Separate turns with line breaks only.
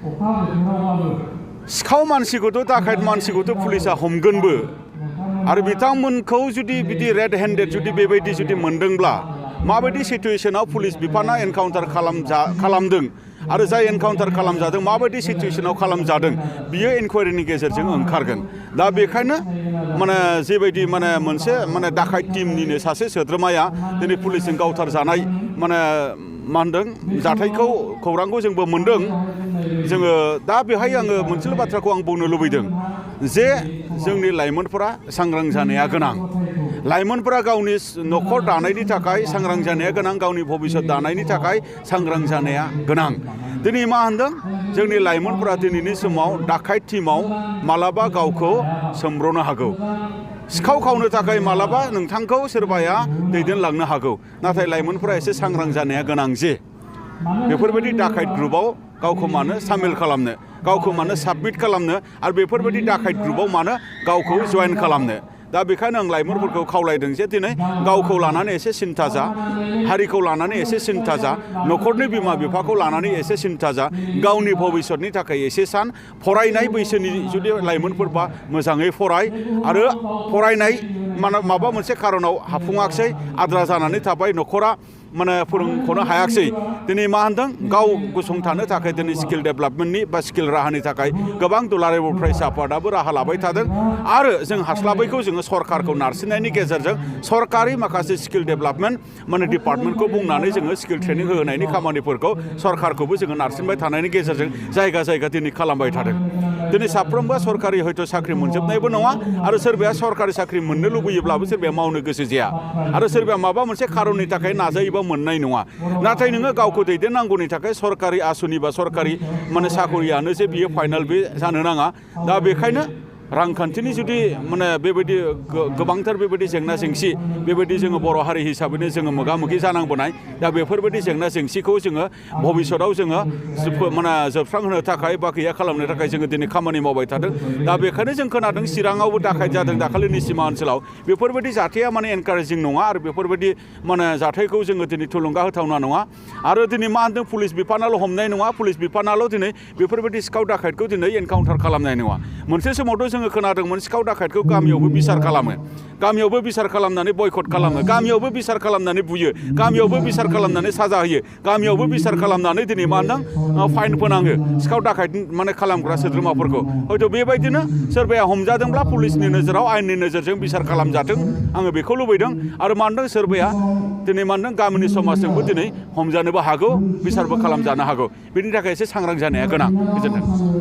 सिखाव मानसिखौथ' दाखायत मानसिखौथ' पुलिसा हमगोनबो आरो बिथांमोनखौ जुदि बिदि रेड हेन्डेड जुदि बेबायदि जुदि मोनदोंब्ला माबायदि सिचुएशनाव पुलिस बिफाना एनकाउन्टार खालामदों आरो जाय एनकाउन्टार खालामजादों माबायदि सिचुएशनाव खालामजादों बियो इनकुवारिनि गेजेरजों ओंखारगोन दा बेखायनो माने जेबायदि माने मोनसे माने दाखायत टीमनिनो सासे सोद्रोमाया दिनै पुलिसजों गावथारजानाय माने मा होनदों जाथायखौ खौरांखौ जोंबो मोनदों जोङो दा बेहाय आङो मोनसेल' बाथ्राखौ आं बुंनो लुबैदों जे जोंनि लाइमोनफोरा सांग्रां जानाया गोनां लाइमोनफोरा गावनि न'खर दानायनि थाखाय सांग्रां जानाया गोनां गावनि भबिष्यत दानायनि थाखाय सांग्रां जानाया गोनां दिनै मा होनदों जोंनि लाइमोनफोरा दिनैनि समाव दाखायत टीमाव मालाबा गावखौ सोमब्रनो हागौ सिखाव खावनो थाखाय मालाबा नोंथांखौ सोरबाया दैदेनलांनो हागौ नाथाय लाइमोनफोरा एसे सांग्रां जानाया गोनां जे बेफोरबायदि दाखायत ग्रुपआव गावखौ मानो सामिल खालामनो गावखौ मानो साबमिट खालामनो आरो बेफोरबायदि दाखायत ग्रुपआव मानो गावखौ जइन खालामनो दा बेखायनो आं लाइमोनफोरखौ खावलायदों जे दिनै गावखौ लानानै एसे सिन्था जा हारिखौ लानानै एसे सिन्था जा न'खरनि बिमा बिफाखौ लानानै एसे सिन्था जा गावनि भबिष्यतनि थाखाय एसे सान फरायनाय बैसोनि जुदि लाइमोनफोरबा मोजाङै फराय आरो फरायनाय माबा मोनसे खारनाव हाफुङाखसै आद्रा जानानै थाबाय न'खरा माने फोरोंख'नो हायाखसै दिनै मा होनदों गाव गसंथानो थाखाय दिनै स्किल डेभेलपमेन्टनि बा स्किल राहानि थाखाय गोबां दुलाराय बर' फरायसा आफादाबो राहा लाबाय थादों आरो जों हास्लाबैखौ जोङो सरकारखौ नारसिननायनि गेजेरजों सरकारि माखासे स्किल डेभेलपमेन्ट माने डिपार्टमेन्टखौ बुंनानै जोङो स्किल ट्रेनिं होनायनि खामानिफोरखौ सरकारखौबो जोङो नारसिनबाय थानायनि गेजेरजों जायगा जायगा दिनै खालामबाय थादों दिनै साफ्रोमबो सरकारि हयथ' साख्रि मोनजोबनायबो नङा आरो सोरबाया सरकारि साख्रि मोननो लुबैयोब्लाबो सोरबाया मावनो गोसो जाया आरो सोरबाया माबा मोनसे खारननि थाखाय नाजायोबा मोननाय नङा नाथाय नोङो गावखौ दैदेननांगौनि थाखाय सरकारि आसुनि बा सरकारि माने साखरियानो जे बियो फाइनाल बे जानो नाङा दा बेखायनो रांखान्थिनि जुदि माने बेबायदि गोबांथार बेबायदि जेंना जेंसि बेबायदि जोङो बर' हारि हिसाबैनो जोङो मोगा मोगि जानांबोनाय दा बेफोरबायदि जेंना जेंसिखौ जोङो भबिष्यतआव जोङो माने जोबस्रांहोनो थाखाय बा गैया खालामनो थाखाय जोङो दिनै खामानि मावबाय थादों दा बेखायनो जों खोनादों चिराङावबो दाखायत जादों दाखालिनि सिमा ओनसोलाव बेफोरबायदि जाथाया माने एनकारेजिं नङा आरो बेफोरबायदि माने जाथायखौ जोङो दिनै थुलुंगा होथावना नङा आरो दिनै मा होनदों पुलिस बिफानाल' हमनाय नङा पुलिस बिफानाल' दिनै बेफोरबायदि सिखाव दाखायतखौ दिनै एनकाउन्टार खालामनाय नङा मोनसे समावथ' जोङो खोनादोंमोन सिखाव दाखायतखौ गामियावबो बिसार खालामो गामियावबो बिसार खालामनानै बयकट खालामो गामियावबो बिसार खालामनानै बुयो गामियावबो बिसार खालामनानै साजा होयो गामियावबो बिसार खालामनानै दिनै मा होनदों फाइन फोनाङो सिखाव दाखायत माने खालामग्रा सोद्रोमाफोरखौ हयथ' बेबायदिनो सोरबाया हमजादोंब्ला पुलिसनि नोजोराव आयेननि नोजोरजों बिसार खालामजाथों आङो बेखौ लुबैदों आरो मा होनदों सोरबाया दिनै मा होनदों गामिनि समाजजोंबो दिनै हमजानोबो हागौ बिसारबो खालामजानो हागौ बेनि थाखाय एसे सांग्रां जानाया गोनां गोजोन्थों